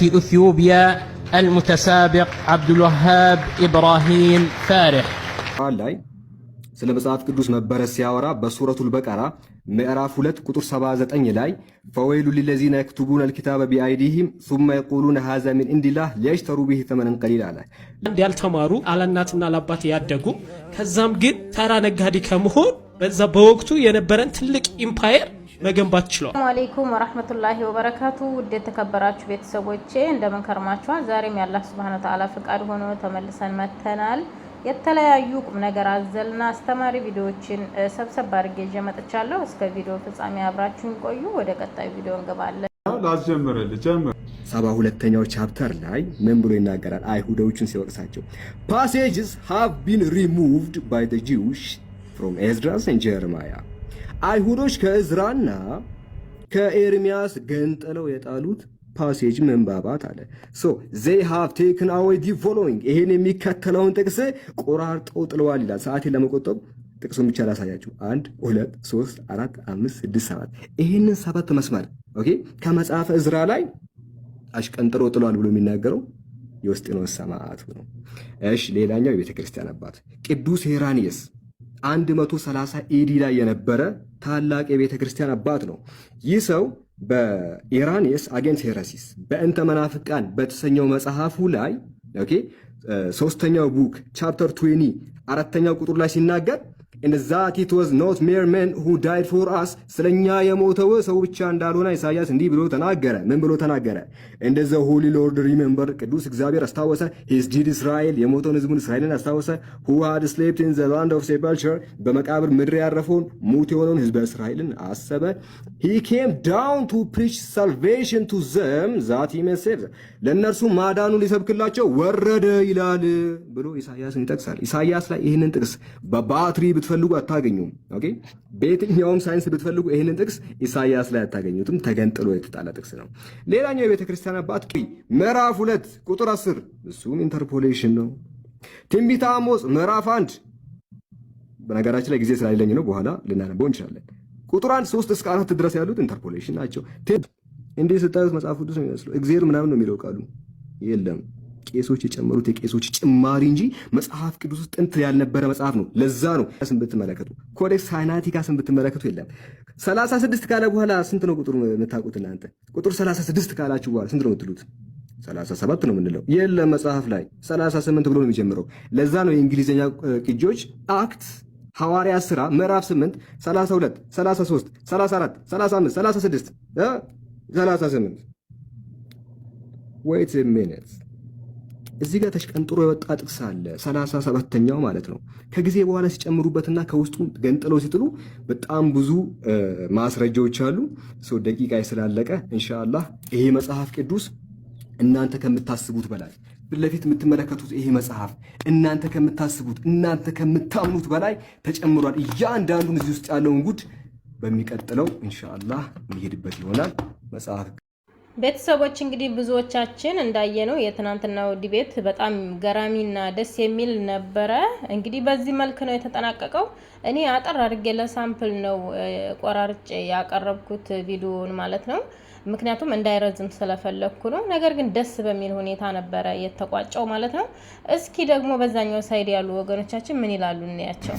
إثيوبيا المتسابق عبد الوهاب إبراهيم فارح. ላይ ስለ መጽሐፍ ቅዱስ መበረዝ ሲያወራ በሱረቱል በቀራ ምዕራፍ 2 ቁጥር 79 ላይ فويل للذين يكتبون الكتاب بأيديهم ثم يقولون هذا من عند الله ليشتروا به ثمنا قليلا አለ። አንድ ያልተማሩ አለእናትና ለአባት ያደጉ፣ ከዛም ግን ተራ ነጋዴ ከመሆን በዛ በወቅቱ የነበረን ትልቅ empire መገንባት ችለዋል። السلام عليكم ورحمة الله وبركاته። ውድ የተከበራችሁ ቤተሰቦቼ፣ እንደምን ከርማችኋል? ዛሬም የአላህ سبحانه وتعالى ፍቃድ ሆኖ ተመልሰን መጥተናል። የተለያዩ ቁም ነገር አዘልና አስተማሪ ቪዲዮዎችን ሰብሰብ አድርጌ ይዤ መጥቻለሁ። እስከ ቪዲዮ ፍጻሜ አብራችሁን ቆዩ። ወደ ቀጣዩ ቪዲዮ እንገባለን። ላስጀምርልህ፣ ጀምር። 72ኛው chapter ላይ ምን ብሎ ይናገራል? አይሁዶችን ሲወቅሳቸው ፓሴጅስ ሃቭ ቢን ሪሙቭድ ባይ ዘ ጂውሽ ፍሮም ኤዝራስ ኤንድ ጀርማያ። አይሁዶች ከእዝራና ከኤርሚያስ ገንጥለው የጣሉት passage ምንባባት አለ። So they have taken away the following፣ ይሄን የሚከተለውን ጥቅስ ቆራርጠው ጥለዋል ይላል። ሰዓቴን ለመቆጠብ ጥቅሱን ብቻ ላሳያችሁ። አንድ፣ ሁለት፣ ሶስት፣ አራት፣ አምስት፣ ስድስት፣ ሰባት። ይሄንን ሰባት መስመር okay ከመጽሐፈ እዝራ ላይ አሽቀንጥሮ ጥሏል ብሎ የሚናገረው ዮስጢኖስ ሰማዕቱ ነው። እሺ፣ ሌላኛው የቤተ ክርስቲያን አባት ቅዱስ ሄራኒየስ 130 AD ላይ የነበረ ታላቅ የቤተ ክርስቲያን አባት ነው። ይህ ሰው በኢራኒየስ Against Heresies፣ በእንተ መናፍቃን በተሰኘው መጽሐፉ ላይ okay ሶስተኛው book chapter 20 አራተኛው ቁጥር ላይ ሲናገር "and that it was not mere men who died for us"፣ ስለኛ የሞተው ሰው ብቻ እንዳልሆነ ኢሳያስ እንዲህ ብሎ ተናገረ። ምን ብሎ ተናገረ? "And the holy Lord remembered"፣ ቅዱስ እግዚአብሔር አስታወሰ፣ "his dead Israel"፣ የሞተውን ህዝቡን እስራኤልን አስታወሰ፣ "who had slept in the land of sepulture"፣ በመቃብር ምድር ያረፈውን ሙት የሆነውን ህዝበ እስራኤልን አሰበ። "He came down to preach salvation to them that he may save them"፣ ለእነርሱ ማዳኑን ሊሰብክላቸው ወረደ ይላል ብሎ ኢሳያስን ይጠቅሳል። ኢሳያስ ላይ ይህንን ጥቅስ በባትሪ ብትፈልጉ አታገኙም። Okay፣ በየትኛውም ሳይንስ ብትፈልጉ ይህንን ጥቅስ ኢሳያስ ላይ አታገኙትም። ተገንጥሎ የተጣለ ጥቅስ ነው። ሌላኛው የቤተ ክርስቲያን አባት ምዕራፍ 2 ቁጥር 10፣ እሱም interpolation ነው። ትንቢተ አሞጽ ምዕራፍ 1፣ በነገራችን ላይ ጊዜ ስላሌለኝ ነው፣ በኋላ ልናነበው እንችላለን። ቁጥር 1 3 እስከ 4 ድረስ ያሉት interpolation ናቸው። እንዲህ ስታዩት መጽሐፍ ቅዱስ ነው የሚመስለው። እግዚአብሔር ምናምን ነው የሚለው፣ ቃሉ የለም። ቄሶች የጨመሩት የቄሶች ጭማሪ እንጂ መጽሐፍ ቅዱስ ውስጥ ጥንት ያልነበረ መጽሐፍ ነው። ለዛ ነው ስን ብትመለከቱ፣ Codex Sinaiticus ን ብትመለከቱ የለም። 36 ካለ በኋላ ስንት ነው ቁጥሩ የምታውቁት እናንተ? ቁጥር 36 ካላችሁ በኋላ ስንት ነው የምትሉት? 37 ነው የምንለው። የለም፣ መጽሐፍ ላይ 38 ብሎ ነው የሚጀምረው። ለዛ ነው የእንግሊዝኛ ቅጂዎች Act፣ ሐዋርያ ሥራ ምዕራፍ 8 32፣ 33፣ 34፣ 35፣ 36፣ 38። Wait a minute፣ እዚህ ጋር ተሽቀንጥሮ የወጣ ጥቅስ አለ። 37ኛው ማለት ነው። ከጊዜ በኋላ ሲጨምሩበትና ከውስጡ ገንጥለው ሲጥሉ በጣም ብዙ ማስረጃዎች አሉ። So ደቂቃ ስላለቀ ኢንሻአላህ ይሄ መጽሐፍ ቅዱስ እናንተ ከምታስቡት በላይ፣ ፊት ለፊት የምትመለከቱት ይሄ መጽሐፍ እናንተ ከምታስቡት፣ እናንተ ከምታምኑት በላይ ተጨምሯል። እያንዳንዱን እዚህ ውስጥ ያለውን ጉድ በሚቀጥለው ኢንሻአላህ የሚሄድበት ይሆናል መጽሐፍ። ቤተሰቦች፣ እንግዲህ ብዙዎቻችን እንዳየነው የትናንትናው debate በጣም ገራሚና ደስ የሚል ነበረ። እንግዲህ በዚህ መልክ ነው የተጠናቀቀው። እኔ አጠር አድርጌ ለ sample ነው ቆራርጬ ያቀረብኩት ቪዲዮውን ማለት ነው። ምክንያቱም እንዳይረዝም ስለፈለግኩ ነው። ነገር ግን ደስ በሚል ሁኔታ ነበረ የተቋጨው ማለት ነው። እስኪ ደግሞ በዛኛው side ያሉ ወገኖቻችን ምን ይላሉ እንያቸው።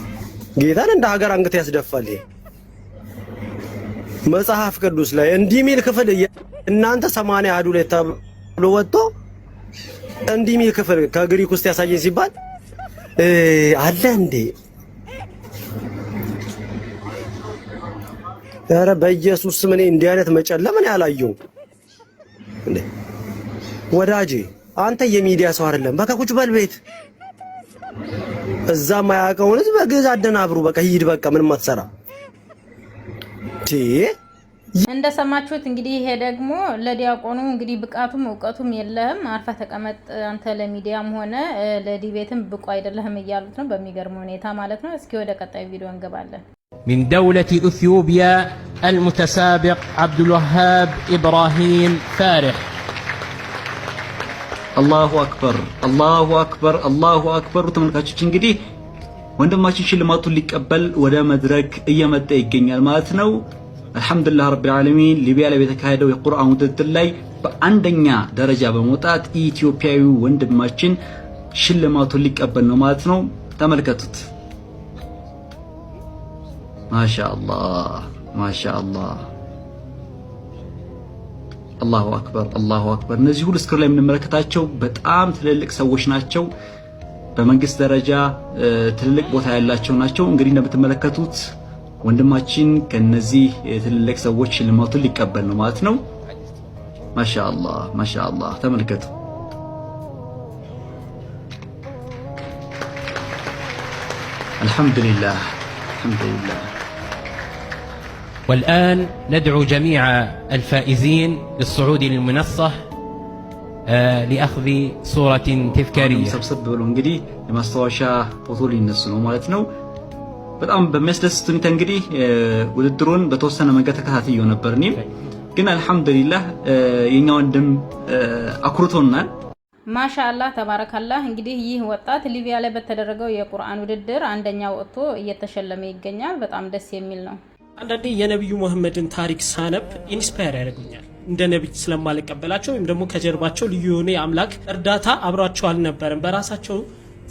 ጌታን እንደ ሀገር አንገት ያስደፋል። ይሄ መጽሐፍ ቅዱስ ላይ እንዲህ ሚል ክፍል እናንተ 80 አሐዱ ላይ ተብሎ ወጥቶ እንዲህ ሚል ክፍል ከግሪክ ውስጥ ያሳየኝ ሲባል አለ እንዴ? ኧረ በኢየሱስ ስም፣ እኔ እንዲህ አይነት መጨለም እኔ አላየሁም። እንዴ ወዳጄ፣ አንተ የሚዲያ ሰው አይደለም። በቃ ቁጭ በል ቤት። እዛ ማያውቀውን ህዝብ በግዕዝ አደናብሩ። በቃ ሂድ፣ በቃ ምንም አትሰራ። እንደሰማችሁት እንግዲህ ይሄ ደግሞ ለዲያቆኑ እንግዲህ ብቃቱም እውቀቱም የለህም፣ አርፈህ ተቀመጥ፣ አንተ ለሚዲያም ሆነ ለ debate ም ብቁ አይደለህም እያሉት ነው፣ በሚገርም ሁኔታ ማለት ነው። እስኪ ወደ ቀጣዩ ቪዲዮ እንገባለን። من دولة إثيوبيا المتسابق عبد الوهاب إبراهيم فارح. الله أكبر، الله أكبر، الله أكبر። ተመልካቾች፣ እንግዲህ ወንድማችን ሽልማቱን ሊቀበል ወደ መድረክ እየመጣ ይገኛል ማለት ነው። الحمد لله رب العالمين። ሊቢያ ላይ በተካሄደው የቁርአን ውድድር ላይ በአንደኛ ደረጃ በመውጣት ኢትዮጵያዊ ወንድማችን ሽልማቱን ሊቀበል ነው ማለት ነው። ተመልከቱት። ማሻአላህ ማሻአላህ፣ አላሁ አክበር አላሁ አክበር። እነዚህ ሁሉ screen ላይ የምንመለከታቸው በጣም ትልልቅ ሰዎች ናቸው። በመንግስት ደረጃ ትልልቅ ቦታ ያላቸው ናቸው። እንግዲህ እንደምትመለከቱት ወንድማችን ከነዚህ ትልልቅ ሰዎች ሽልማቱን ሊቀበል ነው ማለት ነው። ማሻአላህ ማሻአላህ፣ ተመልከቱ። አልሐምዱሊላህ አልሐምዱሊላህ። والآن ندعو جميع الفائزين للصعود للمنصة لأخذ صورة تذكارية. ሰብሰብ ብሎ እንግዲህ የማስታወሻ ፎቶ ሊነሱ ነው ማለት ነው። በጣም በሚያስደስት ሁኔታ እንግዲህ ውድድሩን በተወሰነ መንገድ ተከታትየው ነበር። እኔም ግን አልሐምዱሊላህ የኛ ወንድም አኩርቶናል። ማሻአላህ ተባረካላህ። እንግዲህ ይህ ወጣት ሊቢያ ላይ በተደረገው የቁርአን ውድድር አንደኛ ወጥቶ እየተሸለመ ይገኛል። በጣም ደስ የሚል ነው። አንዳንዴ የነቢዩ መሐመድን ታሪክ ሳነብ inspire ያደርጉኛል። እንደ ነቢይ ስለማልቀበላቸው ወይም ደግሞ ከጀርባቸው ልዩ የሆነ የአምላክ እርዳታ አብሯቸው አልነበረም፣ በራሳቸው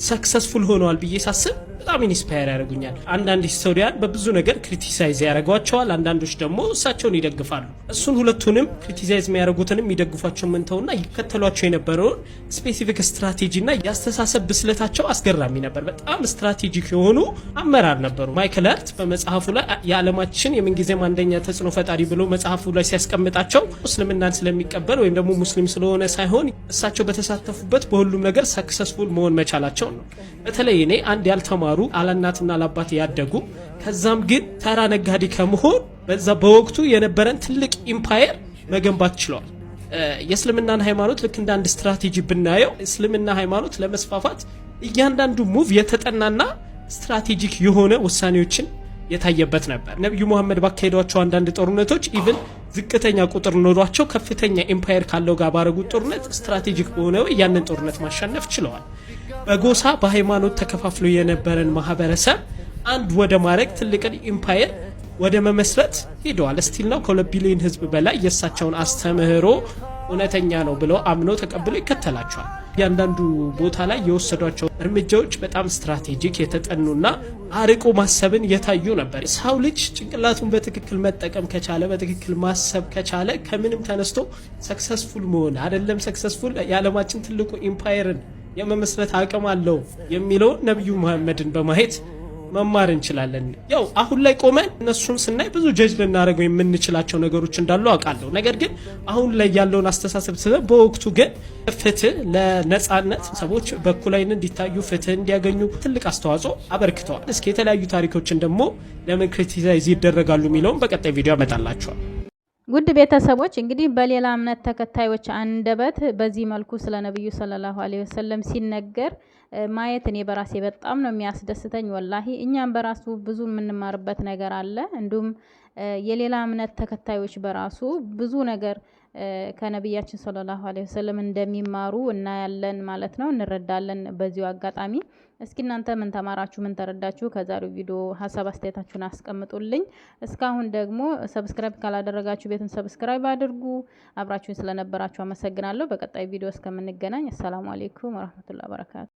successful ሆነዋል ብዬ ሳስብ በጣም inspire ያደርጉኛል። አንዳንድ historian በብዙ ነገር criticize ያደርጓቸዋል፣ አንዳንዶች ደግሞ እሳቸውን ይደግፋሉ። እሱን ሁለቱንም criticize የሚያደርጉትንም የሚደግፏቸው ምንተውና ይከተሏቸው የነበረውን specific strategy እና የአስተሳሰብ ብስለታቸው አስገራሚ ነበር። በጣም strategic የሆኑ አመራር ነበሩ። ማይክል ሀርት በመጽሐፉ ላይ የዓለማችን የምንጊዜም አንደኛ ተጽዕኖ ፈጣሪ ብሎ መጽሐፉ ላይ ሲያስቀምጣቸው እስልምናን ስለሚቀበል ወይም ደግሞ ሙስሊም ስለሆነ ሳይሆን እሳቸው በተሳተፉበት በሁሉም ነገር successful መሆን መቻላቸው ነው። በተለይ እኔ አንድ ያልተማሩ አለእናትና ለአባት ያደጉ ከዛም ግን ተራ ነጋዴ ከመሆን በዛ በወቅቱ የነበረን ትልቅ empire መገንባት ችለዋል። የእስልምናን ሃይማኖት ልክ እንደ አንድ ስትራቴጂ ብናየው እስልምና ሃይማኖት ለመስፋፋት እያንዳንዱ move የተጠናና strategic የሆነ ውሳኔዎችን የታየበት ነበር። ነቢዩ መሐመድ ባካሄዷቸው አንዳንድ ጦርነቶች even ዝቅተኛ ቁጥር ኖሯቸው ከፍተኛ empire ካለው ጋር ባረጉት ጦርነት strategic በሆነ ያንን ጦርነት ማሸነፍ ችለዋል። በጎሳ በሃይማኖት ተከፋፍሎ የነበረን ማህበረሰብ አንድ ወደ ማድረግ ትልቅን empire ወደ መመስረት ሄደዋል። Still now ከ2 ቢሊዮን ህዝብ በላይ የእሳቸውን አስተምህሮ እውነተኛ ነው ብለው አምኖ ተቀብሎ ይከተላቸዋል። እያንዳንዱ ቦታ ላይ የወሰዷቸው እርምጃዎች በጣም strategic የተጠኑና አርቆ ማሰብን የታዩ ነበር። ሰው ልጅ ጭንቅላቱን በትክክል መጠቀም ከቻለ፣ በትክክል ማሰብ ከቻለ ከምንም ተነስቶ successful መሆን አይደለም successful የዓለማችን ትልቁ empire ን የመመስረት አቅም አለው የሚለውን ነቢዩ መሐመድን በማየት መማር እንችላለን። ያው አሁን ላይ ቆመን እነሱን ስናይ ብዙ judge ልናደርገው የምንችላቸው ነገሮች እንዳሉ አውቃለሁ። ነገር ግን አሁን ላይ ያለውን አስተሳሰብ ስለ በወቅቱ ግን ፍትህ ለነጻነት ሰዎች በእኩል ዓይን እንዲታዩ ፍትህ እንዲያገኙ ትልቅ አስተዋጽኦ አበርክተዋል። እስኪ የተለያዩ ታሪኮችን ደግሞ ለምን criticize ይደረጋሉ የሚለውን በቀጣይ ቪዲዮ አመጣላችኋል። ውድ ቤተሰቦች እንግዲህ በሌላ እምነት ተከታዮች አንደበት በዚህ መልኩ ስለ ነብዩ ሰለላሁ ዐለይሂ ወሰለም ሲነገር ማየት እኔ በራሴ በጣም ነው የሚያስደስተኝ። ወላሂ እኛም በራሱ ብዙ የምንማርበት ነገር አለ። እንዲሁም የሌላ እምነት ተከታዮች በራሱ ብዙ ነገር ከነቢያችን ሰለላሁ ዐለይሂ ወሰለም እንደሚማሩ እናያለን ማለት ነው፣ እንረዳለን። በዚሁ አጋጣሚ እስኪ እናንተ ምን ተማራችሁ? ምን ተረዳችሁ? ከዛሬው ቪዲዮ ሀሳብ አስተያየታችሁን አስቀምጡልኝ። እስካሁን ደግሞ subscribe ካላደረጋችሁ ቤቱን subscribe አድርጉ። አብራችሁን ስለነበራችሁ አመሰግናለሁ። በቀጣይ ቪዲዮ እስከምንገናኝ አሰላሙ አሌይኩም ወረህመቱላሂ ወበረካቱ።